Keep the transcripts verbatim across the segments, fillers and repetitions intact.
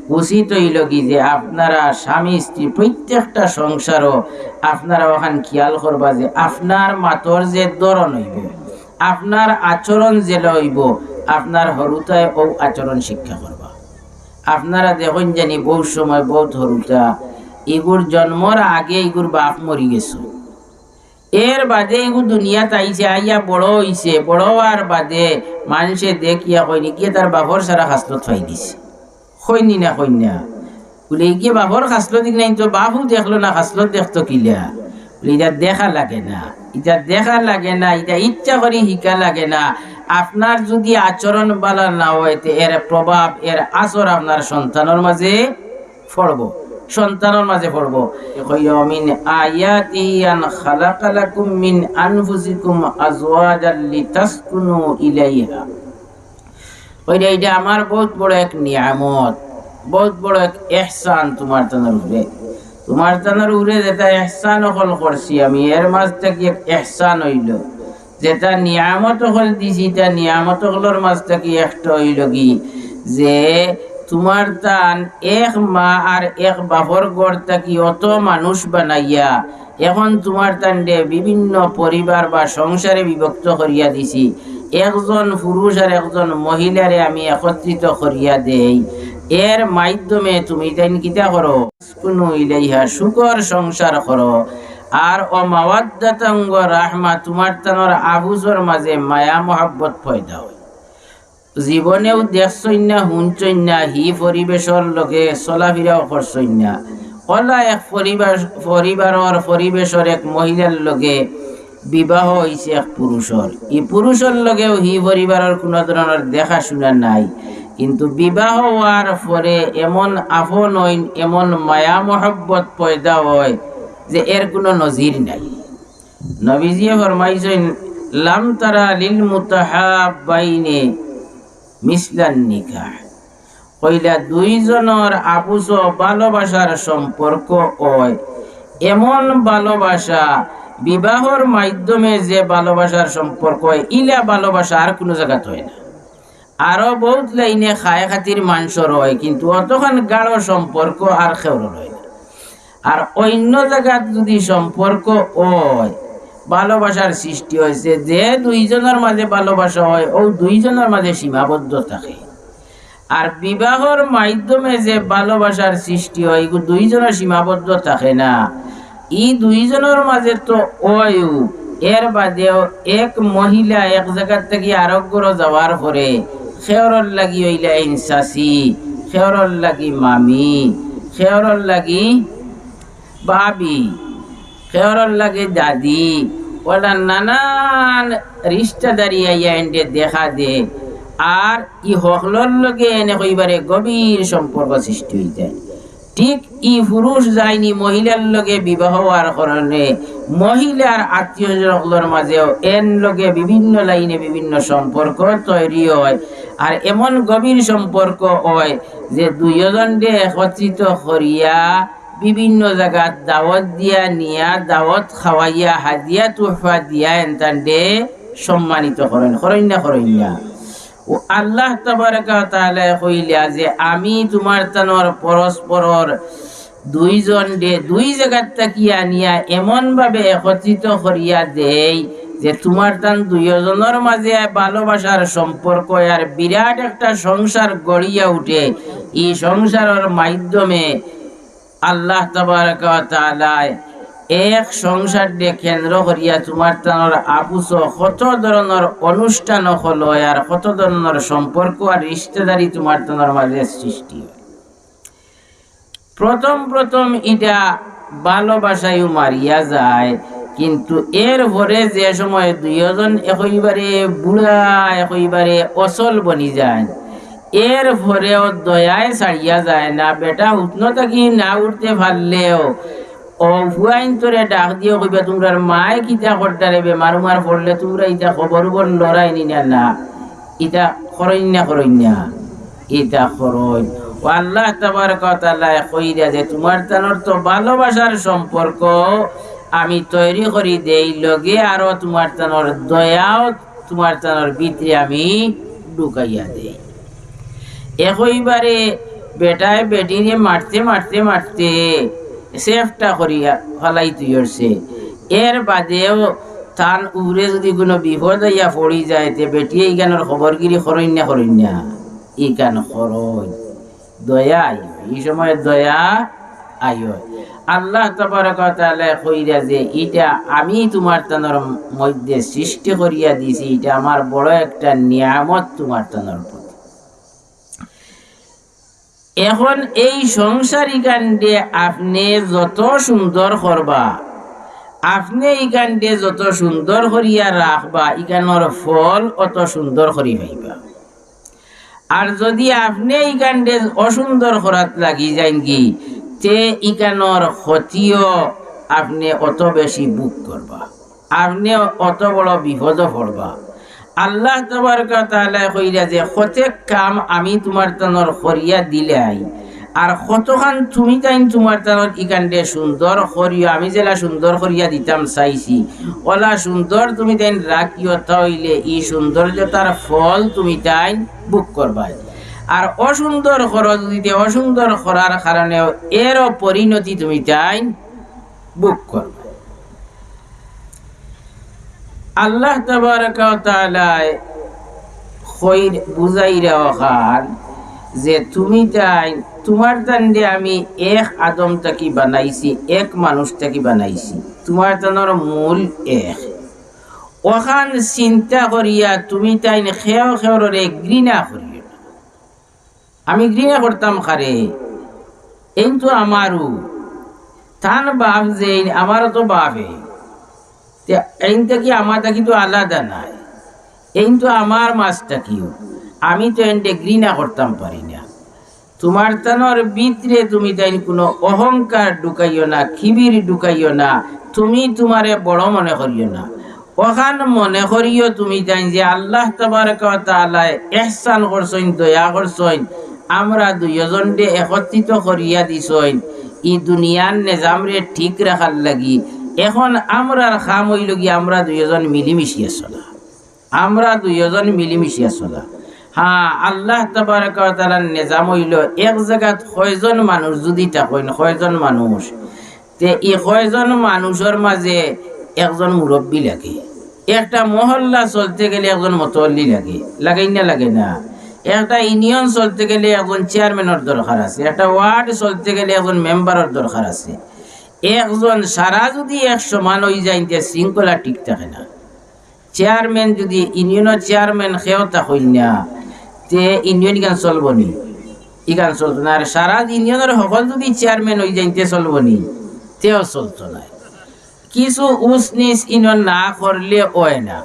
উচিত অইলো কি যে আপনারা স্বামী স্ত্রী প্রত্যেকটা সংসারও আপনারা অখান খিয়াল করবা যে আপনার মাতর যে ধরন অইবো, আপনার আচরণ যেলা অইবো, আপনার হুরুতায় অউ আচরণ শিক্ষা করবা। আপনারা দেখইন জানি বউত সময় বউত হুরুতা, ইগুর জন্মর আগে ইগুর বাপ মরি গেছে, এর বাদে ইগু দুনিয়াত আইছে, আইয়া বড় অইছে, বড় অওয়ার বাদে মানষে দেখিয়া কইন, "ইগিয়ে তার বাপর সারা খাছলত পাই দিছে।" কইন নি না, কইন না? বুলে, "ইগিয়ে বাপর খাছলত দেখলো নায় তো, বাপও দেখলো না, খাছলত দেখতো কিলা?" বুলে, "ইতা দেখা লাগে না, ইতা দেখা লাগে না, ইতা ইচ্ছা করি হিকা লাগে না।" আপনার যুদি আচরণ বালা না অয়, তে এর প্রভাব, এর আসর আপনার সন্তানর মাঝে পড়বো, সন্তানর মাঝে পড়বো। কইল, "মিন আয়াতিহি আন খালাকা লাকুম মিন আনফুসিকুম আজওয়াজাল লিতাসকুনু ইলাইহা।" কইল, "ইটা আমার বউত বড় এক নিয়ামত, বউত বড় এক এহসান তুমার তানর উপরে। তুমার তানর উপরে যেটা এহসান অকল করছি আমি, এর মাঝ থাকি এক এহসান অইলো।" যেটা নিয়ামত অকল দিছি, ইতা নিয়ামত অকলর মাঝ থাকি একটা অইলো কি যে তুমার তান এক মা আর এক বাপর ঘর থাকি অত মানুষ বানাইয়া, এখন তুমার তানরে বিভিন্ন পরিবার বা সংসারে বিভক্ত করিয়া দিছি। একজন পুরুষ আর একজন মহিলারে আমি একত্রিত করিয়া দেই, এর মাধ্যমে তুমি তাইন কিতা করো? তাসকুনু ইলাইহা, সুখর সংসার করো। আর ওয়া মাওয়াদ্দাতান ওয়া রাহমা, তুমার তানর আফুসর মাঝে মায়া মহব্বত পয়দা অয়। জীবনেও দেখছইন না, হুনছইন না, হি পরিবেশর লগে চলাফিরাও করছইন না। অলা এক পরিবার, পরিবারর, পরিবেশর এক মহিলার লগে বিবাহ অইছে এক পুরুষর। ই পুরুষর লগেও হি পরিবারর কুনু ধরনর দেখাশুনা নাই, কিন্তু বিবাহ অওয়ার পরে এমন আপন অইন, এমন মায়া মহব্বত পয়দা অয় যে এর কুনু নজির নাই। নবীজিয়ে ফরমাইছইন, "লাম তারা লিল মুতাহাব্বাইনে মিসলান নিকাহ।" কইলা, দুইজনর আফুসো ভালোবাসার সম্পর্ক অয়, এমন ভালোবাসা, বিবাহর মাধ্যমে যে ভালোবাসার সম্পর্ক অয়, ইলা ভালোবাসা আর কুনু জাগাত অয় না। আরো বউত লাইনে খায় খাতির মানষর অয়, কিন্তু অতখান গাঢ় সম্পর্ক আর কেউরর অয় না। আর অইন্য জাগাত যুদি সম্পর্ক অয়, ভালোবাসার সৃষ্টি অইছে, যে দুইজনর মাঝে ভালোবাসা অয়, অউ দুইজনর মাঝে সীমাবদ্ধ থাকে। আর বিবাহর মাধ্যমে যে ভালোবাসার সৃষ্টি অয়, ইগু দুইজনর সীমাবদ্ধ থাকে না। ই দুইজনর মাঝে তো অয়উ, এর বাদেও এক মহিলা এক জাগাত থাকি আরক ঘরো যাওয়ার পরে কেউরর লাগি অইলা ইনসাসি, কেউরর লাগি মামি, কেউরর লাগি ভাবি, কেউরর লাগি দাদি, অলা নানান রিশতাদারি আইয়া এনরে দেখা দে। আর ই হকলর লগে এনে কইবারে গভীর সম্পর্ক সৃষ্টি অইযায়। ঠিক ই পুরুষ যাইন ই মহিলার লগে বিবাহ অওয়ার কারণে মহিলার আত্মীয় স্বজন অকলর মাঝেও এন লগে বিভিন্ন লাইনে বিভিন্ন সম্পর্ক তৈরি অয়। আর এমন গভীর সম্পর্ক অয় যে দুইওজনরে একত্রিত করিয়া বিভিন্ন জাগাত দাওয়াত দিয়া নিয়া, দাওয়াত খাওয়াইয়া, হাদিয়া তুহফা দিয়া এনতানরে সম্মানিত করইন, করইন না, করইন না? অউ আল্লাহ তাবারাকা ওয়া তাআলায় কইলা যে, "আমি তুমার তানর পরস্পরর দুইজনরে দুই জাগাত থাকি আনিয়া এমনভাবে একত্রিত করিয়া দেই যে তুমার তান দুইওজনর মাঝে ভালোবাসার সম্পর্ক অয়, আর বিরাট একটা সংসার গড়িয়া উঠে। ই সংসারর মাধ্যমে আল্লাহ তাবারাকা ওয়া তাআলায় এক সংসাররে কেন্দ্র করিয়া তুমার তানর আফুসো কত ধরনর অনুষ্ঠান অকল অয়, আর কত ধরনর সম্পর্ক আর রিশতাদারি তুমার তানর মাঝে সৃষ্টি অয়।" প্রথম প্রথম ইটা ভালোবাসায়ও মারিয়া যায়, কিন্তু এর পরে যে সময় দুইওজন একইবারে বুড়া, একইবারে অচল বনি যায়, এর পরেও দয়ায় ছাড়িয়া যায় না। বেটা হুতনো থাকি না উঠতে পারলেও অউ ফুয়াইন্তরে ডাক দিয়া কইবা, "তুমরার মায়ে কিতা করতা রে, বেমার উমার পড়লে তুমরা ইতা খবর উবর লড়াইনি না, না, ইতা করইন না, করইন না, ইতা করইন।" অউ আল্লাহ তাবারাকা ওয়া তাআলায় কইরা যে তুমার তানর তো ভালোবাসার সম্পর্ক আমি তৈরি করি দেই, লগে আরো তুমার তানর দয়াও তুমার তানর ভিতরে আমি ঢুকাইয়া দেই। একইবারে বেটায় বেটিরে মারতে মারতে মারতে সেফটা করিয়া ফালাই তুইরছে। এর বাদেও তান উপরে যুদি কুনু বিপদ আইয়া পড়ি যায়, তে বেটিয়ে ইখানর খবরগিরি করইন না, করইন না? ইখান করইন। দয়া আইয়, ই সময় দয়া আইয়। আল্লাহ তাবারাকা ওয়া তাআলায় কইরা যে, "ইটা আমি তুমার তানর মধ্যে সৃষ্টি করিয়া দিছি, ইটা আমার বড় একটা নিয়ামত তুমার তানর প্রতি।" এখন এই সংসার ইখানরে আপনে যত সুন্দর করবা, আপনে ইখানরে যত সুন্দর করিয়া রাখবা, ইখানর ফল অত সুন্দর করি পাইবা। আর যুদি আপনে ইখানরে অসুন্দর করাত লাগি যাইনগি, তে ইখানর ক্ষতিও আপনে অত বেশি ভোগ করবা, আপনে অত বড় বিপদো পড়বা। আল্লাহ তাবারাকা ওয়া তাআলায় কইরা যে, "কতেক কাম আমি তুমার তানর করিয়া দিলাই, আর কতখান তুমি তাইন তুমার তানর ইখানরে সুন্দর করিও, আমি যেলা সুন্দর করিয়া দিতাম চাইছি, অলা সুন্দর তুমি তাইন রাখিও, তা অইলে ই সৌন্দর্যতার ফল তুমি তাইন ভোগ করবায়। আর অসুন্দর করো যুদি, তে অসুন্দর করার কারণেও এরও পরিণতি তুমি তাইন ভোগ করবায়।" আল্লাহ তাবারাকা ওয়া তাআলায় কইর বুঝাইরা অখান যে, "তুমি তাইন, তুমার তানরে আমি এক আদম থাকি বানাইছি, এক মানুষ থাকি বানাইছি, তুমার তানর মূল এক। অখান চিন্তা করিয়া তুমি তাইন কেউ কেউররে ঘৃণা করিও না।" আমি ঘৃণা করতাম কারে? এইন তো আমারও। তান বাপ যেইন, আমারও তো বাপ এইন। তে এইন থাকি আমার থাকি তো আলাদা নায়। এইন তো আমার মাঝ থাকিও। আমি তো এনরে ঘৃণা করতাম পারি না। তুমার তানর ভিতরে তুমি তাইন কুনু অহংকার ঢুকাইও না, কিবির ঢুকাইও না, তুমি তুমারে বড় মনে করিও না। অখান মনে করিও তুমি তাইন যে আল্লাহ তাবারাকা ওয়া তাআলায় ইহসান করছইন, দয়া করছইন, আমরা দুইওজনরে একত্রিত করিয়া দিছইন ই দুনিয়ার নিজামরে ঠিক রাখার লাগি। এখন আমরার কাম অইলো গি আমরা দুইওজন মিলিমিশিয়া চলা, আমরা দুইওজন মিলিমিশিয়া চলা। হ্যাঁ, আল্লাহ তাবারাকা ওয়া তাআলার নিজাম অইলো এক জাগাত কয়জন মানুষ যুদি থাকইন, কয়জন মানুষ, তে ই কয়জন মানুষর মাঝে একজন মুরব্বি লাগে। একটা মহল্লা চলতে গেলে একজন মতোয়াল্লি লাগে, লাগে না, লাগে না? একটা ইউনিয়ন চলতে গেলে একজন চেয়ারম্যানর দরকার আছে, একটা ওয়ার্ড চলতে গেলে একজন মেম্বারর দরকার আছে। একজন সারা যুদি এক সমান অই যাইন, তে শৃঙ্খলা ঠিক থাকে না। চেয়ারম্যান যুদি ইউনিয়নর চেয়ারম্যান কেউ থাকইন না, তে ইউনিয়ন ইখান চলবো নি? ইখান চলতো না। আর সারা ইউনিয়নর হকল যুদি চেয়ারম্যান অই যাইন, তে চলবো নি? তেও চলতো নায়। কিছু উনিশ ইনো না করলে অয় না।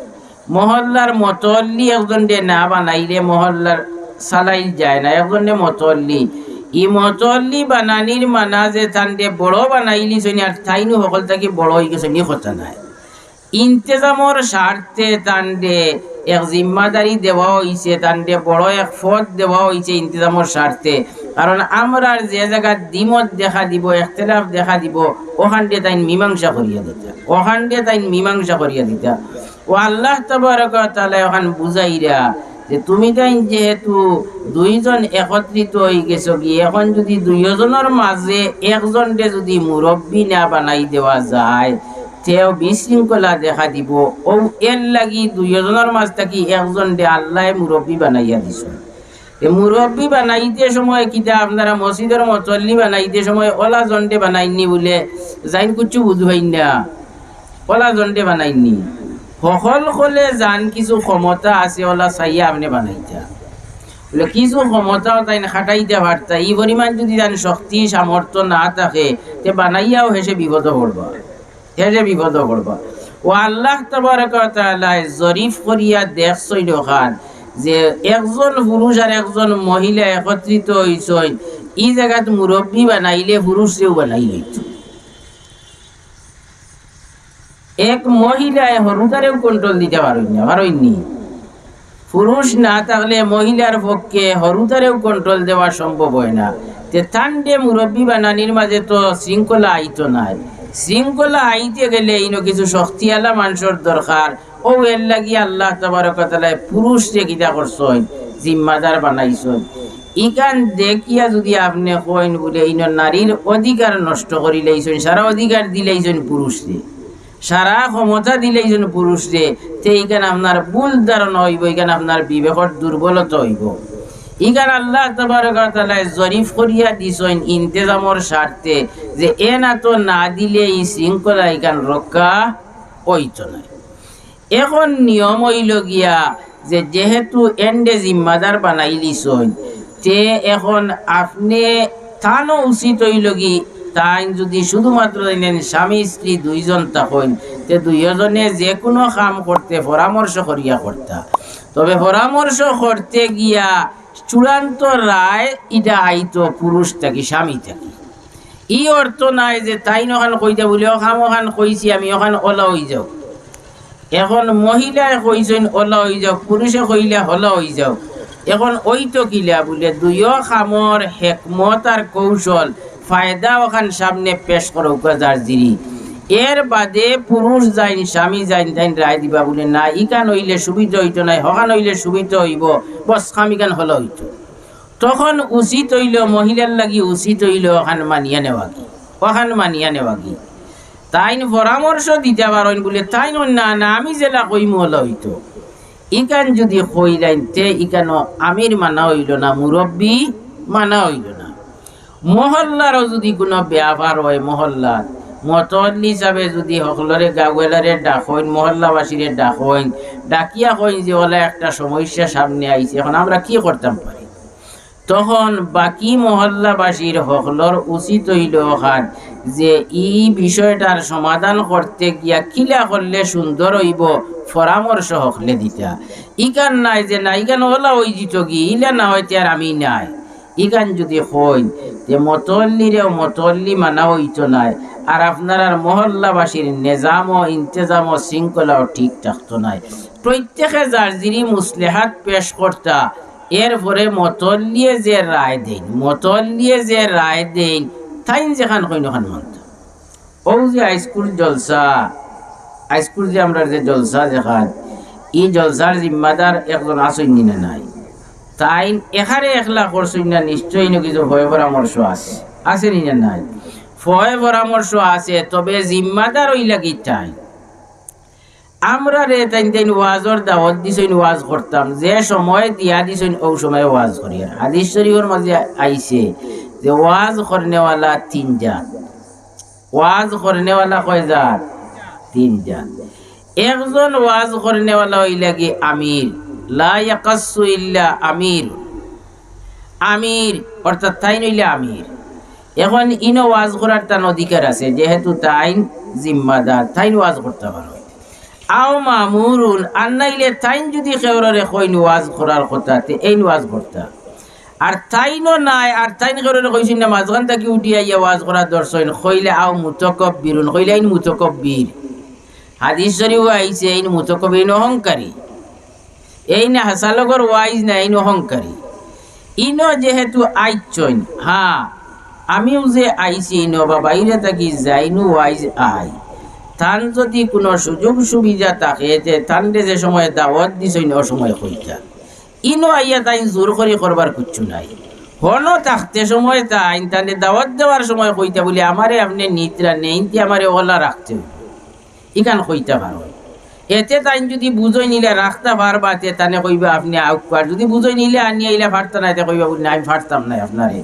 মহল্লার মতোয়াল্লি একজনরে না বানাইলে মহল্লার চালাইল যায় না। একজনরে মতোয়াল্লি, ই মতোয়াল্লি বানানির মানা যে তানরে বড় বানাইলিছইন আর তাইনউ হকল থাকি বড় অইগেছইন, ই কথা নায়। ইন্তেজামর স্বার্থে তানরে এক জিম্মাদারি দেওয়া অইছে, তানরে বড় এক পদ দেওয়া অইছে ইন্তেজামর স্বার্থে। কারণ আমরার যে জাগাত দ্বিমত দেখা দিবো, ইখতিলাফ দেখা দিবো, অখানরে তাইন মীমাংসা করিয়া দিতা, অখানরে তাইন মীমাংসা করিয়া দিতা। ও আল্লাহ তাবারাকা ওয়া তাআলায় অখান বুঝাইরা যে তুমি তাইন যেহেতু দুইজন একত্রিত অইগেছো গি, এখন যুদি দুইওজনর মাঝে একজনরে যুদি মুরব্বি না বানাই দেওয়া যায়, তেও বিশৃঙ্খলা দেখা দিবো। অউ এরলাগি দুইওজনর মাঝ থাকি একজনরে আল্লায় মুরব্বি বানাইয়া দিছইন। তে মুরব্বি বানাইতে সময় কিতা আপনারা মসজিদর মতোয়াল্লি বানাইতে সময় অলা জনরে বানাইননি বুলে, যাইন কুচ্ছু বুঝইন না, অলা জনরে বানাইননি। হকল অকলে যান কিছু ক্ষমতা আছে, অলা চাইয়া আপনে বানাইতা। বুলে কিছু ক্ষমতাও তাইন খাটাইতা পারতা, ই পরিমাণ যুদি তান শক্তি সামর্থ্য না থাকে, তে বানাইয়াও হেষে বিপদো পড়বা। হেষে বিপদো পড়বা। ও আল্লাহ তাবারাকা ওয়া তাআলায় জরিফ করিয়া দেখছইন অখান যে একজন পুরুষ আর একজন মহিলা একত্রিত অইছইন, ই জাগাত মুরব্বি বানাইলে পুরুষরেও বানাইলিতো। এক মহিলায় হুরুতারেও control দিতা পারইন না, পারইননি। পুরুষ না থাকলে মহিলার পক্ষে হুরুতারেও control দেওয়া সম্ভব অয় না। তে তানরে মুরব্বি বানানির মাঝে তো শৃঙ্খলা আইতো নায়। শৃঙ্খলা আইতে গেলে ইনো কিছু শক্তিআলা মানষর দরকার। অউ এরলাগি আল্লাহ তাবারাকা ওয়া তাআলায় পুরুষরে কিতা করছইন, জিম্মাদার বানাইছইন। ইখান দেখিয়া যুদি আপনে কইন বুলে ইনো নারীর অধিকার নষ্ট করিলাইছইন, সারা অধিকার দিলাইছইন পুরুষরে, সারা ক্ষমতা দিলাইছইন পুরুষরে, তে ইখান আপনার ভুল ধারণা অইবো, ইখান আপনার বিবেকর দুর্বলতা অইবো। ইখান আল্লাহ তাবারক ওয়া তাআলায় জরিফ করিয়া দিছইন ইন্তেজামর স্বার্থে, যে এন আতো না দিলে ই শৃঙ্খলা ইখান রক্ষা অইতো নায়। এখন নিয়ম অইলো গিয়া যে যেহেতু এনরে জিম্মাদার বানাইলিছইন, তে এখন আপনে তানও উচিত অইলো গি, তাইন যুদি শুধুমাত্র জানইন স্বামী স্ত্রী দুইজন থাকইন, তে দুইওজনে যেকুনু কাম করতে পরামর্শ করিয়া করতা। তবে পরামর্শ করতে গিয়া চূড়ান্ত রায় ইটা আইতো পুরুষ থাকি, স্বামী থাকি। ই অর্থ নায় যে তাইন অখান কইতা বুলে, "অ কাম অখান কইছি আমি, অখান অলা অইযাউক।" এখন মহিলায় কইছইন অলা অইযাউক, পুরুষে কইলা অলা অইযাউক। এখন অইতো কিলা বুলে, দুইও কামর হেকমত আর কৌশল, ফায়দা অখান সামনে পেশ করউক্কা যার যিরি। এর বাদে পুরুষ যাইন, স্বামী যাইন, তাইন রায় দিবা বুলে, "না, ইখান অইলে সুবিধা অইতো নায়, হখান অইলে সুবিধা অইবো, বস কাম ইখান অলা অইতো।" তখন উচিত অইলো, মহিলার লাগি উচিত অইলো অখান মানিয়া নেওয়াগি, অখান মানিয়া নেওয়াগি। তাইন পরামর্শ দিতা পারইন বুলে, তাইন কইন, "না, না, আমি যেলা কইমু অলা অইতো।" ইখান যুদি কইলাইন, তে ইখানো আমির মানা অইলো না, মুরব্বি মানা অইলো না। মহল্লারও যুদি কুনু ব্যাপার অয়, মহল্লার মতল্লি হিসাবে যুদি হকলরে, গাঁওয়ালারে ডাকইন, মহল্লাবাসীরে ডাকইন, ডাকিয়া কইন যে, "অলা একটা সমস্যা সামনে আইছে, এখন আমরা কি করতাম পারি?" তখন বাকি মহল্লাবাসীর হকলর উচিত অইলো অখান যে ই বিষয়টার সমাধান করতে গিয়া কিলা করলে সুন্দর অইবো, পরামর্শ হকলে দিতা। ইখান নায় যে না, ইখান অলা অইযিতোগি, ইলা না অইতে আর আমি নাই। ইখান যুদি কইন, তে মতল্লিরেও মতল্লি মানা অইতো নায়, আর আপনারার মহল্লাবাসীর নিজামও, ইন্তেজামও, শৃঙ্খলাও ঠিক থাকতো নায়। প্রত্যেকে যার যিরি মুসলেহাত পেশ করতা, এরপরে মতল্লিয়ে যে রায় দেইন, মতল্লিয়ে যে রায় দেইন, তাইন যেখান কইন অখান মানতা। অউ যে হাইস্কুল জলসা, হাইস্কুল যে আমরার যে জলসা যেখান, ই জলসার জিম্মাদার একজন আছইন নি না নাই? তাইন একারে একলা করছইন না, নিশ্চয়ই ইনো কিছু ফয় পরামর্শ আছে, আছে নি না নাই? ফয় পরামর্শ আছে, তবে জিম্মাদার অইলা গি তাইন। আমরারে তাইন তাইন ওয়াজর দাওয়াত দিছইন, ওয়াজ করতাম, যে সময় দিয়া দিছইন, অউ সময় ওয়াজ করিয়ার। হাদিস শরিফর মাজে আইছে যে ওয়াজ করনেওয়ালা তিন জাত, ওয়াজ করনেওয়ালা কয় জাত? তিন জাত। একজন ওয়াজ করনেওয়ালা অইলা গি আমির, লা ইয়াকাসসু ইল্লা আমির, আমির, অর্থাৎ তাইন অইলা আমির। এখন ইনো ওয়াজ করার তান অধিকার আছে, যেহেতু তাইন জিম্মাদার, তাইন ওয়াজ করতা পারইন। আও মামুরুন, আর নাইলে তাইন যুদি কেউররে কইন ওয়াজ করার কথা, তে এইন ওয়াজ করতা। আর তাইনও নাই, আর তাইন কেউররে কইছইন না, মাজখান থাকি উঠি আইয়া ওয়াজ করা ধরছইন, কইলে আও মুতাকাব্বিরুন, কইলে এইন মুতাকাব্বির। হাদিস শরিফো আইছে, এইন মুতাকাব্বির, এইন অহংকারী। এইন হাছা লগর ওয়াইজ না, এইন অহংকারী। ইনো যেহেতু আইছইন, হ্যাঁ, আমিও যে আইছি ইনো বা বাইরে থাকি যাইনু ওয়াইজ আই, তান যুদি কুনু সুযোগ সুবিধা থাকে, তে তানরে যে সময় দাওয়াত দিছইন, অউ সময় কইতা। ইনো আইয়া তাইন জোর করি করবার কিচ্ছু নাই। হনো থাকতে সময় তাইন, তানরে দাওয়াত দেওয়ার সময় কইতা বুলে, "আমারে আপনে নিতরা নেইনতে আমারে অলা রাখতে অইবো।" ইখান কইতা পারইন। এতে তাইন যুদি বুঝইন ইলা রাখতা পারবা, তে তানে কইবা আপনে আউক্কা। আর যুদি বুঝইন ইলা আনিয়া ইলা পারতা নায়, তে কইবা বুলে, "না, আমি পারতাম নায় আপনারে।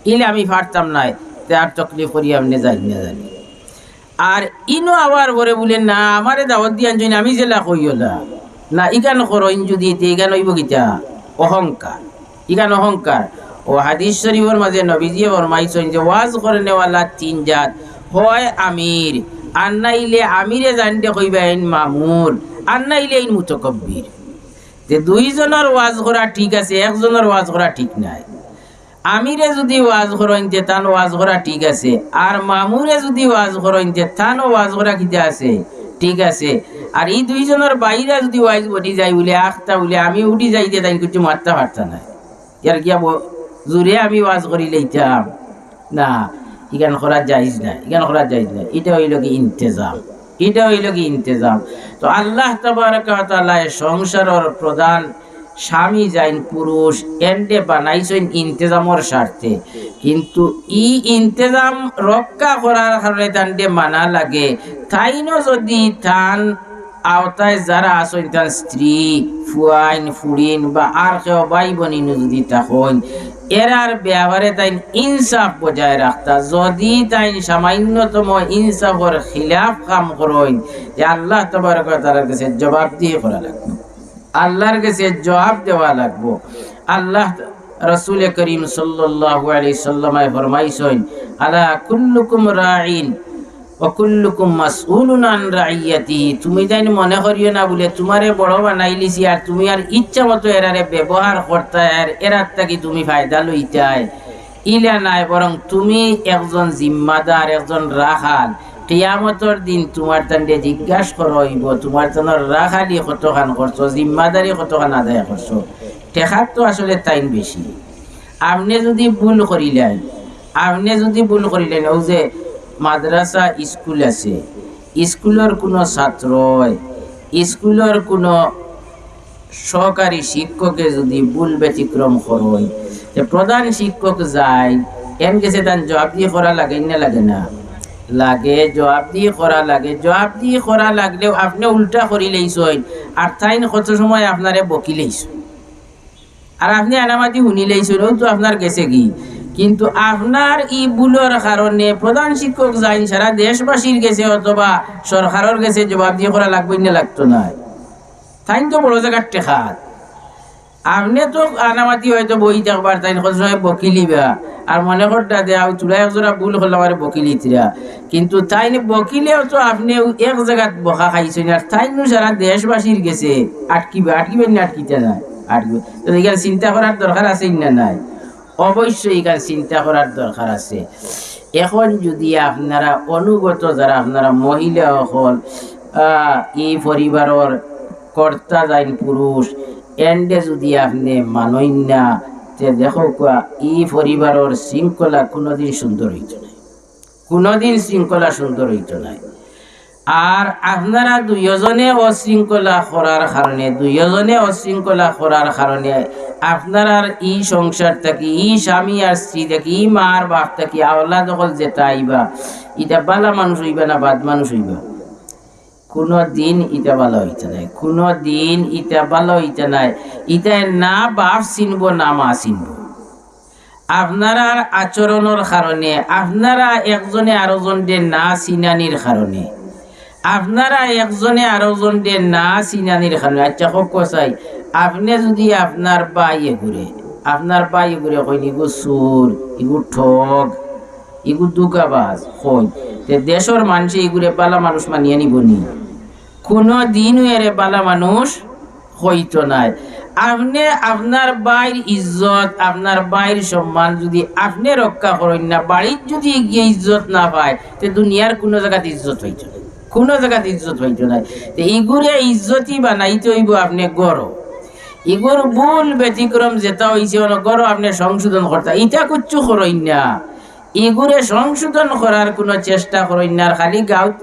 ইলা আমি পারতাম নায়, তে আর তকলিফ করি আপনে যাইন না জানি।" আর ইনো আওয়ার পরে বুলে, "না, আমারে দাওয়াত দিয়া আনছইন, আমি যেলা কই অলা।" না, ইখান করইন যুদি, তে ইখান অইবো কিতা? অহংকার। ইখান অহংকার। অউ হাদিস শরিফর মাজে নবীজিয়ে ফরমাইছইন যে ওয়াজ করনেওয়ালা তিন জাত, হয় আমির, আর নাইলে আমিরে যানরে কইবা এইন মামুর, আর নাইলে এইন মুতাকাব্বির। তে দুইজনর ওয়াজ করা ঠিক আছে, একজনর ওয়াজ করা ঠিক নায়। আমিরে যুদি ওয়াজ করইন তে তান ওয়াজ করা ঠিক আছে, আর মামুরে যুদি ওয়াজ করইন তে তানও ওয়াজ করা কিতা আছে? ঠিক আছে। আর ই দুইজনর বাইরা যুদি ওয়াইজ বনি যায় বুলে, আখতা বুলে, আমি উঠি যাইতে তাইন কিচ্ছু মাততা পারতা নায়। ইয়ার কিয়া ব-, জোরে আমি ওয়াজ করিলাইতাম। না, ইখান করা জায়েজ নায়, ইখান করা জায়েজ নায়। ইটা অইলো গি ইন্তেজাম, ইটা অইলো গি ইন্তেজাম। তো আল্লাহ তাবারাকা ওয়া তাআলায় সংসারর প্রধান স্বামী যাইন পুরুষ, এনরে বানাইছইন ইন্তেজামর স্বার্থে, কিন্তু ই ইন্তেজাম রক্ষা করার কারণে তানরে মানা লাগে। তাইনও যদি তান আওতায় যারা আছইন, তান স্ত্রী, ফুয়াইন, ফুড়িন বা আর কেউ ভাই বইন যদি থাকইন, এরার ব্যাপারে তাইন ইনসাফ বজায় রাখতা। যদি তাইন সামান্যতম ইনসাফর খিলাফ কাম করইন, তে আল্লাহ তাবারক ওয়া তাআলার গেছে জবাবদিহি করা লাগবো। আল্লাহর গেছে জবাব দেওয়া লাগবো। আল্লাহ, রাসূলে করিম সাল্লাল্লাহু আলাইহি সাল্লামে ফরমাইছইন, "আলা কুল্লুকুম রাইন ওয়া কুল্লুকুম মাসউলুন আন রাইয়াতিহি।" তুমি তাইন মনে করিও না বুলে তুমারে বড় বানাইলিছি আর তুমি আর ইচ্ছা মতো এরারে ব্যবহার করতায় আর এরার থাকি তুমি ফায়দা লইতায়, ইলা নায়, বরং তুমি একজন জিম্মাদার, একজন রাখাল। কিয়ামতর দিন তুমার তানরে জিজ্ঞাস করা অইবো, তুমার তানর রাখালি কতখান করছো, জিম্মাদারি কতখান আদায় করছো। টেকার তো আসলে তাইন বেশি। আপনে যদি ভুল করিলাইন, আপনে যদি ভুল করিলাইন, অউ যে মাদ্রাসা, স্কুল আছে, স্কুলর কুনু ছাত্রয়, স্কুলর কুনু সহকারী শিক্ষকে যদি ভুল ব্যতিক্রম করইন, তে প্রধান শিক্ষক যাইন, এন গেছে তান জবাবদিহি করা লাগে না, লাগে না? লাগে, জবাবদিহি করা লাগে। জবাবদিহি করা লাগলেও আপনে উল্টা করিলাইছইন, আর তাইন কত সময় আপনারে বকিলাইছইন, আর আপনে আনামাতি হুনিলাইছইন, অউ তো আপনার গেছেগি। কিন্তু আপনার ই ভুলর কারণে প্রধান শিক্ষক যাইন সারা দেশবাসীর গেছে অথবা সরকারর গেছে জবাবদিহি করা লাগবো না, লাগতো নায়? তাইন তো বড় জাগার টেকার। আপনে তো আনামাতি হয়তো বই থাকবার, তাইন কত সময় বকিলিবা, আর মনে করতা যে, "আউ থুড়া এক জোড়া ভুল করলাম, আরে বকিলিতরা।" কিন্তু তাইন বকিলেও তো আপনে এক জাগাত বকা খাইছইন, আর তাইন নু সারা দেশবাসীর গেছে আটকিবা, আটকিবা না, আটকিতা নায়, আটকিবা। তো ইখান চিন্তা করার দরকার আছে না নাই? অবশ্যই ইখান চিন্তা করার দরকার আছে। এখন যদি আপনারা অনুগত যারা আপনারা মহিলা অকল, আহ, ই পরিবারর কর্তা যাইন পুরুষ, এনরে যদি আপনে মানইন না, তে দেখউক্কা, ই পরিবারর শৃঙ্খলা কুনুদিন সুন্দর অইতো নায়, কুনুদিন শৃঙ্খলা সুন্দর অইতো নায়। আর আপনারা দুইওজনে অশৃঙ্খলা করার কারণে, দুইওজনে অশৃঙ্খলা করার কারণে আপনারার ই সংসার থাকি, ই স্বামী আর স্ত্রী থাকি, ই মা আর বাপ থাকি আওলাদ অকল যেতা আইবা, ইতা বালা মানুষ অইবা না বাদ মানুষ অইবা? কুনুদিন ইতা বালা অইতা নায়, কুনুদিন ইতা বালা অইতা নায়। ইতায় না বাপ চিনবো, না মা চিনবো। আপনারার আচরণর কারণে, আপনারা একজনে আরোজনরে না চিনানির কারণে, আপনারা একজনে আরোজনরে না চিনানির কারণে, আচ্ছা, কউক্কা চাই, আপনে যদি আপনার ভাই এগুরে, আপনার ভাই এগুরে কইন, "ইগু চুর, ইগু ঠগ, ইগু ধুকাবাজ", কইন, তে দেশর মানষে ইগুরে বালা মানুষ মানিয়া নিবো নি? কুনুদিনও এরে বালা মানুষ কইতো নায়। আপনে আপনার ভাইর ইজ্জত, আপনার ভাইর সম্মান যদি আপনে রক্ষা করইন না, বাড়িত যদি ইগিয়ে ইজ্জত না পায়, তে দুনিয়ার কুনু জাগাত ইজ্জত পাইতো নায়, কুনু জাগাত ইজ্জত পাইতো নায়। তে ইগুরে ইজ্জতি বানাইতে অইবো আপনে ঘরো। ইগুর ভুল ব্যতিক্রম যেতা অইছে, অনো ঘরো আপনে সংশোধন করতা, ইতা কুচ্ছু করইন না। ইগুরে সংশোধন করার কুনু চেষ্টা করইন না, আর খালি গাউত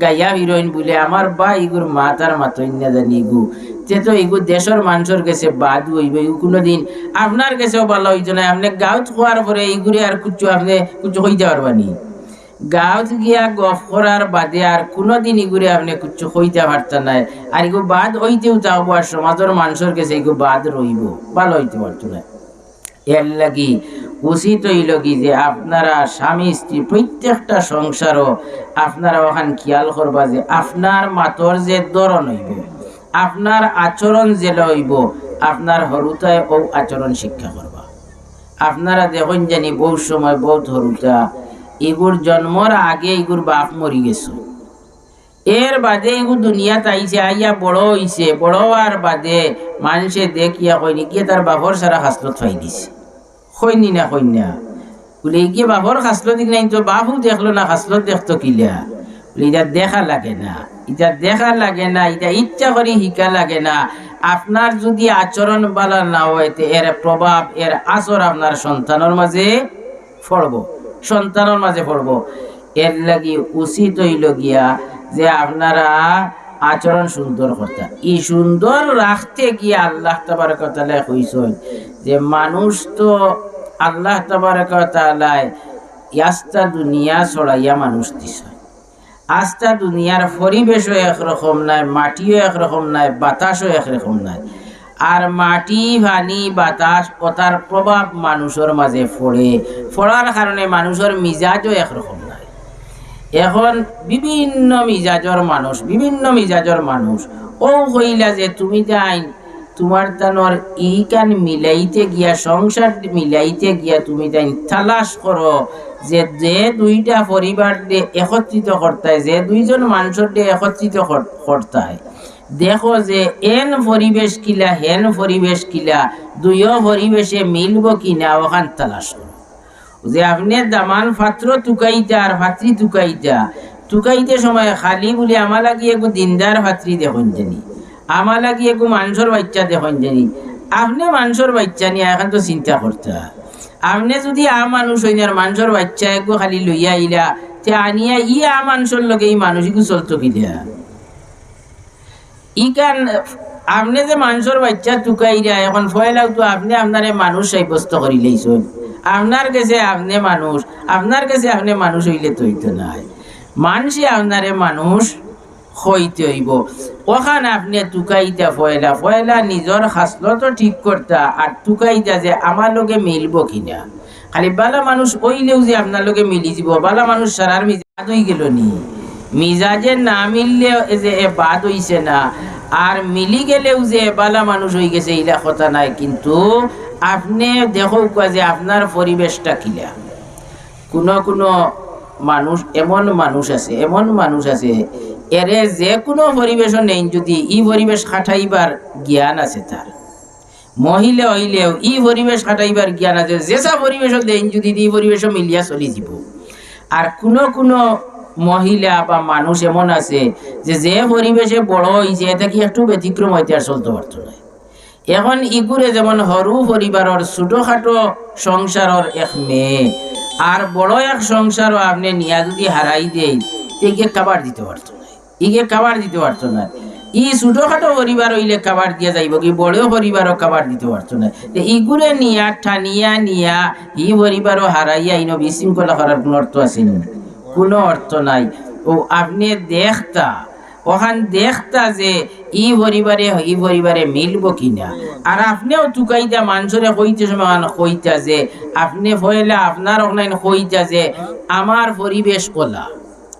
গাইয়া ফিরইন বুলে, "আমার ভাই ইগুর মাত আর মাতইন না জানি ইগু।" তে তো ইগু দেশর মানষর গেছে বাদ অইবো, ইগু কুনুদিন আপনার গেছেও বালা অইতো নায়। আপনে গাউত কওয়ার পরে ইগুরে আর কুচ্ছু আপনে কুচ্ছু কইতা পারবা নি? গাউত গিয়া গফ করার বাদে আর কুনুদিন ইগুরে আপনে কুচ্ছু কইতা পারতা নায়। আর ইগু বাদ অইতেউ থাকবো, আর সমাজর মানষর গেছে ইগু বাদ রইবো, বালা অইতে পারতো নায়। এরলাগি উচিত অইলোগি যে আপনারা স্বামী স্ত্রী প্রত্যেকটা সংসারো আপনারা অখান খিয়াল করবা যে আপনার মাতর যে ধরন অইবো, আপনার আচরণ যেলা অইবো, আপনার হুরুতায় অউ আচরণ শিক্ষা করবা। আপনারা দেখইন জানি বউত সময় বউত হুরুতা, ইগুর জন্মর আগে ইগুর বাপ মরি গেছে। এর বাদে ইগু দুনিয়াত আইছে, আইয়া বড় অইছে, বড় অওয়ার বাদে মানষে দেখিয়া কইন, "ইগিয়ে তার বাপর সারা খাসলত পাইলিছে।" কইন নি না, কইন না? বুলে, "ইগিয়ে বাপর খাসলত দেখলো নায় তো, বাপও দেখলো না, খাসলত দেখতো কিলা?" বুলে, "ইতা দেখা লাগে না, ইতা দেখা লাগে না, ইতা ইচ্ছা করি হিকা লাগে না।" আপনার যদি আচরণ বালা না অয়, তে এর প্রভাব, এর আসর আপনার সন্তানর মাঝে পড়বো, সন্তানর মাঝে পড়বো। এরলাগি উচিত অইলো গিয়া যে আপনারা আচরণ সুন্দর করতা। ই সুন্দর রাখতে গিয়া আল্লাহ তাবারাকা ওয়া তাআলায় কইছইন যে মানুষ তো আল্লাহ তাবারাকা ওয়া তাআলায় আস্তা দুনিয়া ছড়াইয়া মানুষ দিছইন। আস্তা দুনিয়ার পরিবেশও একরকম নায়, মাটিও একরকম নায়, বাতাসও একরকম নায়। আর মাটি, পানি, বাতাস, অতার প্রভাব মানুষর মাঝে পড়ে, পড়ার কারণে মানুষর মিজাজও একরকম নায়। এখন বিভিন্ন মিজাজর মানুষ, বিভিন্ন মিজাজর মানুষ, অউ কইলা যে তুমি তাইন তুমার তানর ইখান মিলাইতে গিয়া, সংসার মিলাইতে গিয়া তুমি তাইন তালাশ করো যে, যে দুইটা পরিবার দে একত্রিত করতায়, যে দুইজন মানুষর দে একত্রিত কর-, করতায়, দেখো যে এন পরিবেশ কিলা, হেন পরিবেশ কিলা, দুইও পরিবেশে মিলবো কিনা, অখান তালাশ করো। যে আপনে দামান পাত্র তুকাইতা আর পাত্রী তুকাইতা, তুকাইতে সময় খালি বুলি আমার লাগি এগু দিনদার পাত্রী দেখইন জানি, আমার লাগি এগু মানষর বাইচ্চা দেখইন জানি। আপনে মানষর বাইচ্চা নি, অখান তো চিন্তা করতা। আপনে যুদি আ মানুষ অইন আর মানষর বাইচ্চা এগু খালি লইয়া আইলা, তে আনিয়া ই আ মানষর লগে ই মানুষ ইগু চলতো কিলা? ইখান আপনে যে মানষর বাইচ্চা তুকাইরা, এখন পয়লাউ তো আপনে আপনারে মানুষ সাব্যস্ত করিলাইছইন। আপনার গেছে আপনে মানুষ, আপনার গেছে আপনে মানুষ অইলে তো অইতো নায়, মানষে আপনারে মানুষ কইতে অইবো। অখান আপনে তুকাইতা পয়লা, পয়লা নিজর খাছলত ঠিক করতা, আর তুকাইতা যে আমার লগে মিলবো কিনা। খালি বালা মানুষ অইলেউ যে আপনার লগে মিলি যিবো, বালা মানুষ সারার মিজাজ বাদ অইগেলো নি? মিজাজে না মিললে যে এ বাদ অইছে না, আর মিলি গেলেউ যে এ বালা মানুষ অইগেছে, ইলা কথা নায়। কিন্তু আপনে দেখউক্কা যে আপনার পরিবেশটা কিলা। কুনু কুনু মানুষ, এমন মানুষ আছে, এমন মানুষ আছে, এরে যে কুনু পরিবেশো নেইন যুদি, ই পরিবেশ খাটাইবার জ্ঞান আছে তার। মহিলা অইলেউ ই পরিবেশ খাটাইবার জ্ঞান আছে, যেছা পরিবেশো দেইন যুদি, ই পরিবেশো মিলিয়া চলি যিবো। আর কুনু কুনু মহিলা বা মানুষ এমন আছে যে, যে পরিবেশে বড় অইছে, ইটা থাকি একটু ব্যতিক্রম অইতে আর চলতো পারতো নায়। এখন ইগুরে যেমন হুরু পরিবারর ছুটোখাটো সংসারর এক মেয়ে, আর বড় এক সংসারো আপনে নিয়া যুদি হারাই দেইন, তে ইগে কাবার দিতো পারতো নায়। ইগে কাবার দিতো পারতো নায়। ই ছুটোখাটো পরিবার অইলে কাবার দিয়া যাইবোগি, বড় পরিবারও কাবার দিতো পারতো নায়। তে ইগুরে নিয়া, টানিয়া নিয়া, ই পরিবারও হারাইয়া ইনো বিশৃঙ্খলা করার কুনু অর্থ আছে নি? কুনু অর্থ নাই। অউ আপনে দেখতা, অখান দেখতা যে ই পরিবারে, ই পরিবারে মিলবো কিনা। আর আপনেও তুকাইতা মানষরে কইতে সময় অখান কইতা যে, আপনে পয়লা আপনার অখান কইতা যে, আমার পরিবেশ অলা,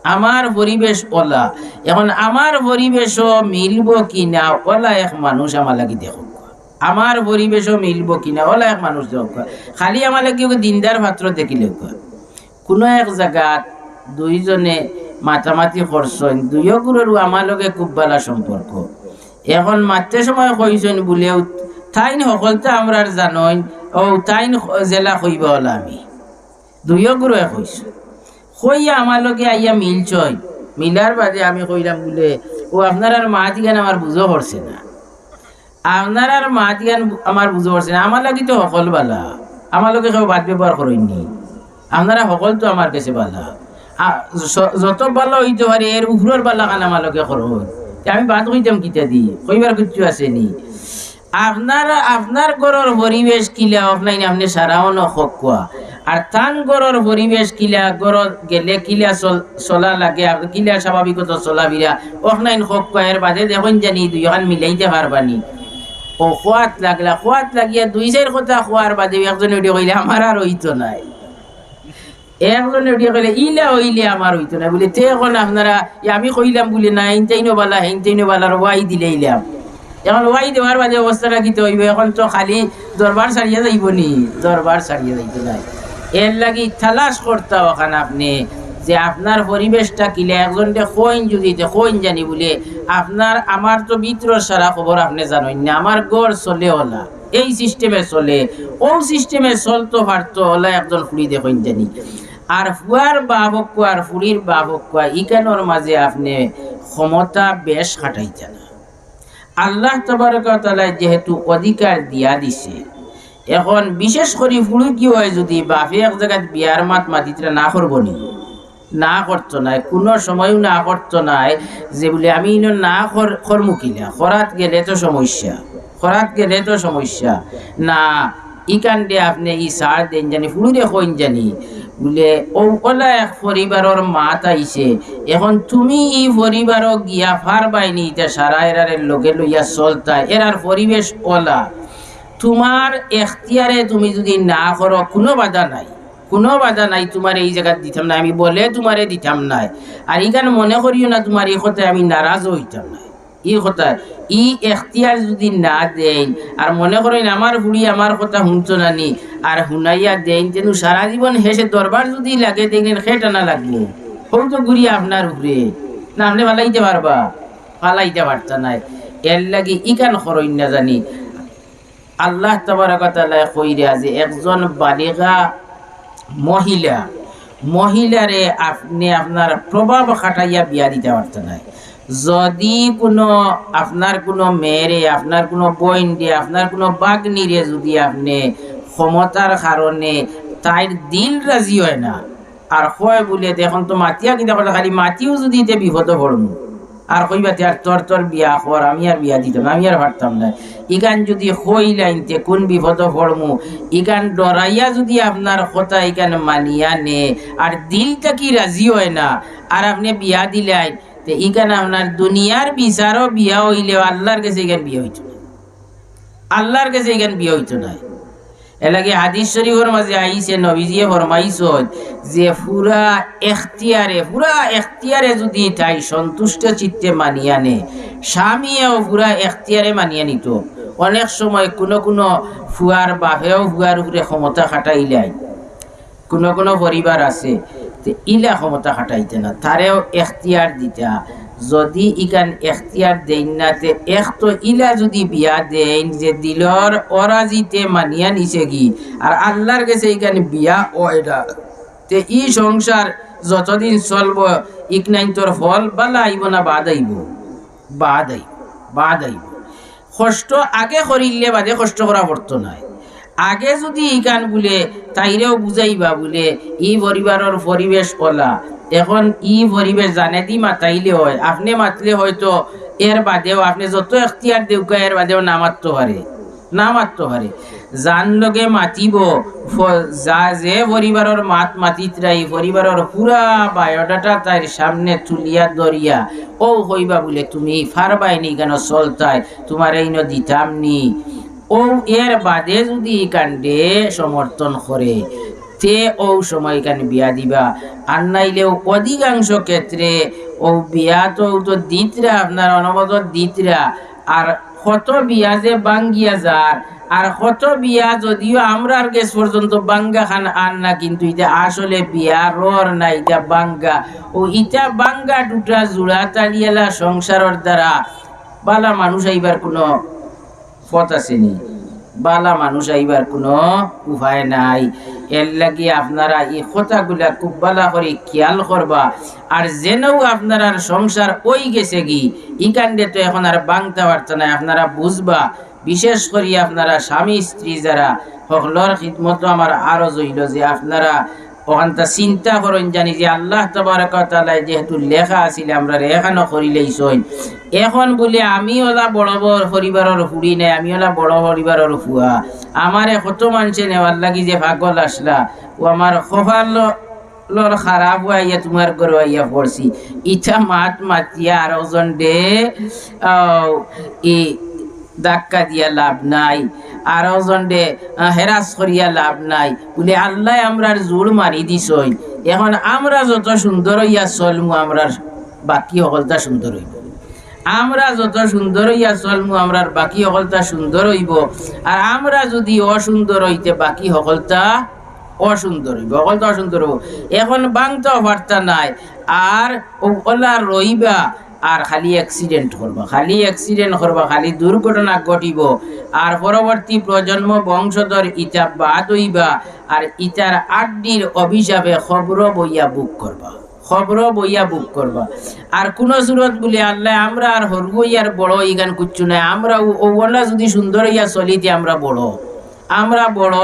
আমার পরিবেশ অলা। এখন আমার পরিবেশো মিলবো কিনা, অলা এক মানুষ আমার লাগি দেখউক্কা। আমার পরিবেশো মিলবো কিনা, অলা এক মানুষ দেখউক্কা। খালি আমার লাগি অগু দিনদার পাত্র দেখিলাউক্কা। কুনু এক জাগাত দুইজনে মাতামাতি করছইন, দুইওগুরর আমার লগে খুব বালা সম্পর্ক। এখন মাততে সময় কইছইন বুলেউ, তাইন হকলতা আমরার জানইন, অউ তাইন খ-, যেলা কইবা অলা আমি। দুইওগুরে কইছইন। কইয়া আমার লগে আইয়া মিলছইন। মিলার বাদে আমি কইলাম বুলে, অউ আপনারার মাত ইখান আমার বুঝো পড়ছে না। আপনারার মাত ইখান আমার বুঝো পড়ছে না। আমার লাগি তো হকল বালা। আমার লগে কেউ বাদ ব্যবহার করইন নি। আপনারা হকল তো আমার গেছে বালা। আ, য-, যত বালা অইতো পারে, এর উপরর বালাখান আমার লগে করইন। তে আমি বাদ কইতাম কিতা দি? কইবার কিচ্ছু আছে নি। আপনার, আপনার ঘরর পরিবেশ কিলা, অখান আপনে সারা অনো কউক্কা। আর তান ঘরর পরিবেশ কিলা, ঘরো গেলে কিলা চল-, চলা লাগে, আর কিলা স্বাভাবিকতা চলাফিরা, অখান কউক্কা। এর বাদে দেখইন জানি দুইওখান মিলাইতে পারবা নি। অউ কওয়াত লাগলা, কওয়াত লাগিয়া দুই চাইর কথা কওয়ার বাদে একজনে উঠি কইলে, "আমার আর অইতো নায়।" একজনে উঠিয়া কইলে, "ইলা অইলে আমার অইতো না।" বুলে, "তে এখন আপনারা, ই আমি কইলাম বুলে না, ইনতাইনও বালা, হিনতাইনও বালা, আর ওয়াই দিলাইলাম।" এখন ওয়াই দেওয়ার বাদে অবস্থাটা কিতা অইবো? এখন তো খালি দরবার ছাড়িয়া যাইবো নি? দরবার ছাড়িয়া যাইতো নায়। এর লাগি তালাশ করতা অখান আপনে যে আপনার পরিবেশটা কিলা, একজনরে কইন যুদি, তে কইন জানি বুলে, আপনার, আমার তো ভিতরর সারা খবর আপনে জানইন না, আমার ঘর চলে অলা। এই সিস্টেমে চলে, অউ সিস্টেমে চলতো পারতো অলা একজন ফুড়ি দেখইন জানি। আর ফুয়ার বাপ অউক্কা আর ফুড়ির বাপ অউক্কা, ইখানর মাঝে আপনে ক্ষমতা বেশ খাটাইতা না। আল্লাহ তাবারাকা ওয়া তাআলায় যেহেতু অধিকার দিয়া দিছে, এখন বিশেষ করি ফুড়ি কি অয়, যুদি বাপে এক জাগাত বিয়ার মাত মাতিতরা না করবো নি? না করতো নায়, কুনু সময়ও না করতো নায় যে বুলে আমি ইনো না কর-, করমু কিলা, করাত গেলে তো সমস্যা, করাত গেলে তো সমস্যা। না, ইখানরে আপনে ই ছাড় দেইন জানি, ফুড়িরে কইন জানি, বুলে, "অউ অলা এক পরিবারর মাত আইছে, এখন তুমি ই পরিবারো গিয়া পারবায়নি, ইতা সারা এরারে লগে লইয়া চলতায়, এরার পরিবেশ অলা, তুমার এখতিয়ারে তুমি যুদি না করো, কুনু বাধা নাই।" কুনু বাধা নাই, তুমারে ই জাগাত দিতাম নায়, আমি বলে তুমারে দিতাম নায়। আর ইখান মনে করিও না, তুমার ই কথায় আমি নারাজও অইতাম নায়। ই কথা, ই এখতিয়ার যুদি না দেইন, আর মনে করইন আমার ফুড়ি আমার কথা হুনতো নানি, আর হুনাইয়া দেইন, তেনু সারা জীবন হেষে দরবার যুদি লাগে, দেখইন খেট আনা লাগবো। হউ তো ঘুরি আপনার উপরে, না আপনে ফালাইতে পারবা, ফালাইতে পারতা নায়। এরলাগি ইখান করইন না জানি। আল্লাহ তাবারাকা তাআলায় কইরা যে একজন বালিগা মহিলা, মহিলারে আপনে আপনার প্রভাব খাটাইয়া বিয়া দিতা পারতা নায়। যুদি কুনু আপনার কুনু মেয়েরে, আপনার কুনু বইনরে, আপনার কুনু বাগনিরে যুদি আপনে ক্ষমতার কারণে তাইর দিল রাজি অয় না, আর কয় বুলে, "তে এখন তো মাতিয়া কিতা করলে, খালি মাতিও যুদি তে বিপদো পড়মু।" আর কইবা তে, "আর তোর, তোর বিয়া কর, আমি আর বিয়া দিতাম না, আমি আর পারতাম না।" ইখান যুদি কইলাইন তে কুন বিপদো পড়মু, ইখান ডরাইয়া যুদি আপনার কথা ইখান মানিয়া নে, আর দিল থাকি রাজি অয় না, আর আপনে বিয়া দিলাইন, তে ইখান আপনার দুনিয়ার বিচারো বিয়া অইলেও আল্লার গেছে ইখান বিয়া অইতো নায়। আল্লার গেছে ইখান বিয়া অইতো নায়। এরলাগি হাদিস শরিফর মাজে আইছে, নবীজিয়ে ফরমাইছইন যে পুরা এখতিয়ারে, পুরা এখতিয়ারে যুদি তাই সন্তুষ্ট চিত্তে মানিয়া নে, স্বামীয়েও পুরা এখতিয়ারে মানিয়া নিতো। অনেক সময় কুনু কুনু ফুয়ার বাপেও ফুয়ার উপরে ক্ষমতা খাটাইলাইন, কুনু কুনু পরিবার আছে, তে ইলা ক্ষমতা খাটাইতা না, তারেও এখতিয়ার দিতা। যুদি ইখান এখতিয়ার দেইন না, তে এক তো ইলা যুদি বিয়া দেইন যে দিলর অরাজিতে মানিয়া নিছেগি, আর আল্লার গেছে ইখান বিয়া অয় না, তে ই সংসার যতদিন চলবো, ইকনাইন্তর ফল বালা আইবো না বাদ আইবো? বাদ আইবো, বাদ আইবো। কষ্ট আগে করিলে বাদে কষ্ট করা পড়তো নায়। আগে যুদি ইখান বুলে, তাইরেও বুঝাইবা বুলে, ই পরিবারর পরিবেশ অলা, এখন ই পরিবেশ জানেদি মাতাইলে অয়, আপনে মাতলে হয়তো এর বাদেও, আপনে যত এখতিয়ার দেউক্কা, এর বাদেও না মাততো পারে, না মাততো পারে। যান লগে মাতিবো, ফ-, যা যে পরিবারর মাত মাতিতরা, ই পরিবারর পুরা বায়োডাটা তাইর সামনে তুলিয়া ধরিয়া, অউ কইবা বুলে, "তুমি পারবায়নি ইখানো চলতায়, তুমারে ইনো দিতাম নি।" অউ এর বাদে যুদি ইখানরে সমর্থন করে, তে অউ সময় ইখান বিয়া দিবা। আর নাইলে অধিকাংশ ক্ষেত্রে অউ বিয়া তো, অউ তো দিতরা, আপনার অনবরত দিতরা। আর কত বিয়া যে ভাঙ্গিয়া যার, আর কত বিয়া যদিও আমরার গেছ পর্যন্ত ভাঙ্গা খান আর না, কিন্তু ইতা আসলে বিয়া রর না, ইতা ভাঙ্গা। অউ ইতা ভাঙ্গা টুটা জুড়া তালিয়ালা সংসারর দ্বারা বালা মানুষ আইবার কুনু পথ আছে নি? বালা মানুষ আইবার কুনু উপায় নাই। এরলাগি আপনারা ই কথাগুলা খুব বালা করি খিয়াল করবা। আর যেনউ আপনারার সংসার অইগেছেগি, ইখানরে তো এখন আর ভাংতা পারতা নায়, আপনারা বুঝবা। বিশেষ করি আপনারা স্বামী স্ত্রী যারা, হকলর খিদমতো আমার আরজ অইলো যে আপনারা অখানতা চিন্তা করইন জানি যে আল্লাহ তাবারাকা ওয়া তাআলায় যেহেতু লেখা আছিল, আমরারে এখানো করিলাইছইন। এখন বুলে আমি অলা বড় বড় পরিবারর ফুড়ি নায়, আমি অলা বড় পরিবারর ফুয়া, আমারে কত মানষে নেওয়ার লাগি যে পাগল আছলা, অউ আমার কপালর খারাপ অইয়া তুমার ঘরো আইয়া পড়ছি। ইতা মাত মাতিয়া আরকজনরে, আহ, ই ধাক্কা দিয়া লাভ নাই, আরকজনরে, আহ, হেরাস করিয়া লাভ নাই। বুলে, আল্লায় আমরার জুড় মারি দিছইন, এখন আমরা যত সুন্দর অইয়া চলমু, আমরার বাকি হকলতা সুন্দর অইবো। আমরা যত সুন্দর অইয়া চলমু, আমরার বাকি হকলতা সুন্দর অইবো। আর আমরা যুদি অসুন্দর অইতে, বাকি হকলতা অসুন্দর অইবো, হকলতা অসুন্দর অইবো। এখন ভাংতাও পারতা নায়, আর অউ অলা রইবা, আর খালি accident করবা, খালি accident করবা, খালি দুর্ঘটনা ঘটিবো। আর পরবর্তী প্রজন্ম বংশধর ইতা বাদ অইবা, আর ইতার আড্ডির অভিশাপে কবরো বইয়া ভোগ করবা, কবরো বইয়া ভোগ করবা। আর কুনু সুরত বুলে আল্লায় আমরার হরু অইয়ার বড় ইখান কুচ্ছু নায়, আমরা অউ, অউ অলা যুদি সুন্দর অইয়া চলিতে আমরা বড়, আমরা বড়,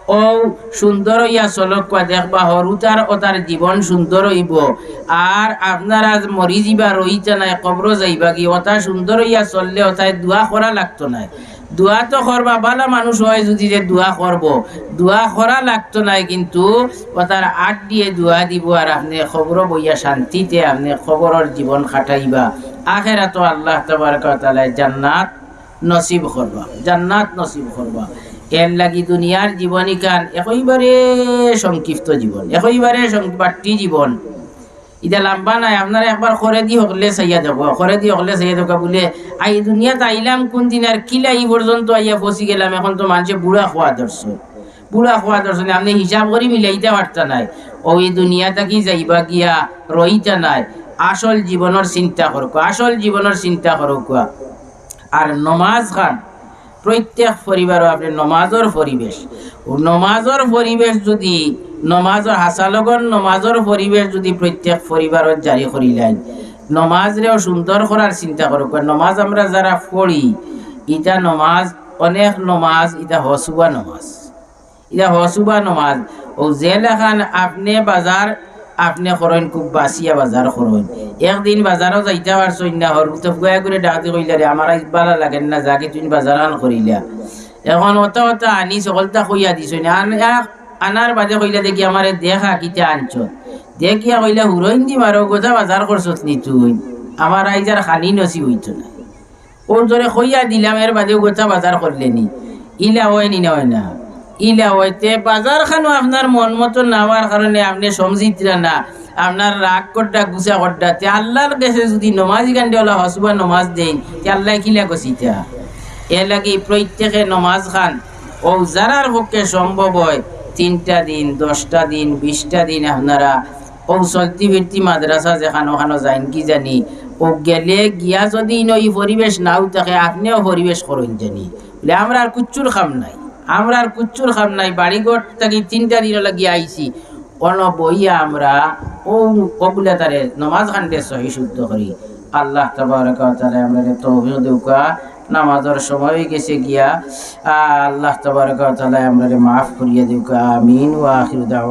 অউ সুন্দর অইয়া চলউক্কা, দেখবা হরুতার অতার জীবন সুন্দর অইবো। আর আপনারা আজ মরি যিবা, রইতা নায়, কবরো যাইবাগি, অতা সুন্দর অইয়া চললে অতায় দোয়া করা লাগতো নায়। দোয়া তো করবা, বালা মানুষ অয় যুদি যে দোয়া করবো, দোয়া করা লাগতো নায়, কিন্তু অতার আত দিয়া দোয়া দিবো, আর আপনে কবরো বইয়া শান্তিতে আপনে কবরর জীবন কাটাইবা। আখেরাতো আল্লাহ তাবারাকা ওয়া তাআলায় জান্নাত নসিব করবা, জান্নাত নসিব করবা। এরলাগি দুনিয়ার জীবন ইখান একইবারে সংক্ষিপ্ত জীবন, একইবারে সং-, বাট্টি জীবন। ইটা লাম্বা নায়। আপনারা একবার করেদি হকলে চাইয়া দেখো, করেদি হকলে চাইয়া দেখো বুলে, "আই দুনিয়াত আইলাম কুনদিন আর কিলা ই পর্যন্ত আইয়া ফসি গেলাম, এখন তো মানষে বুড়া কওয়া ধরছে, বুড়া কওয়া ধরছে না।" আপনে হিসাব করি মিলাইতা পারতা নায়। অউ ই দুনিয়া থাকি যাইবা গিয়া, রইতা নায়। আসল জীবনর চিন্তা করউক্কা, আসল জীবনর চিন্তা করউক্কা। আর নমাজ খান, প্রত্যেক পরিবারো আপনে নমাজর পরিবেশ, অউ নমাজর পরিবেশ যুদি, নমাজর হাছা লগর নমাজর পরিবেশ যুদি প্রত্যেক পরিবারো জারি করিলাইন, নমাজরেও সুন্দর করার চিন্তা করউক্কা। নমাজ আমরা যারা পড়ি, ইটা নমাজ, অনেক নমাজ, ইটা হসুবা নমাজ। ইটা হসুবা নমাজ। অউ যে লাখান আপনে বাজার আপনে করইন, খুব বাছিয়া বাজার করইন। একদিন বাজারো যাইতা পারছইন না, হরুত ফুয়ায় করে ডাক দি কইলা, "রে, আমার আইজ বালা লাগের না, যাগি তুইন বাজার খান করিলা।" এখন অতা অতা আনি সকলতা কইয়া দিছইন। আন-, আ-, আনার বাদে কইলা, "দেখি আমারে দেখা কিতা আনছত।" দেখিয়া কইলা, "হুরইন দি মারো, গোটা বাজার করছত নি তুইন? আমার আইজ আর খানি নসিব অইতো না।" অউ জরে কইয়া দিলাম, এর বাদেও গোটা বাজার করলে নি। ইলা অয় নি না অয় না? ইলা অয়। তে বাজার খানো আপনার মন মতো না অওয়ার কারণে আপনে সমঝিতরা না, আপনার রাগ কররা, গুছা কররা। তে আল্লার গেছে যুদি নমাজি কান্ডে অলা হসুবা নমাজ দেইন, তে আল্লায় কিলা গছিতা? এরলাগি প্রত্যেকে নমাজ খান, অউ যারার পক্ষে সম্ভব অয়, তিনটা দিন, দশটা দিন, বিশটা দিন আপনারা অউ চলতি ফিরতি মাদ্রাসা যেখানো ওখানো যাইন কি জানি, অউ গেলে গিয়া যুদি ইনো ই পরিবেশ নাও থাকে, আপনেও পরিবেশ করইন জানি। বুলে, "আমরার কুচ্ছুর কাম নাই, আমরার কুচ্ছুর কাম নাই, বাড়িঘর থাকি তিনটা দিন লাগিয়া আইছি, অনো বইয়া আমরা অউ অগুলা তারে নমাজ খান্ডে সহি শুদ্ধ করি।" আল্লাহ তাবারাকা ওয়া তাআলায় আমরারে তৌফিক দেউক্কা। নামাজর সময় অইগেছে গিয়া, আ, আল্লাহ তাবারাকা ওয়া তাআলায় আমরারে মাফ করিয়া দেউক্কা। আমিন। ওয়া আখিরু দাওয়া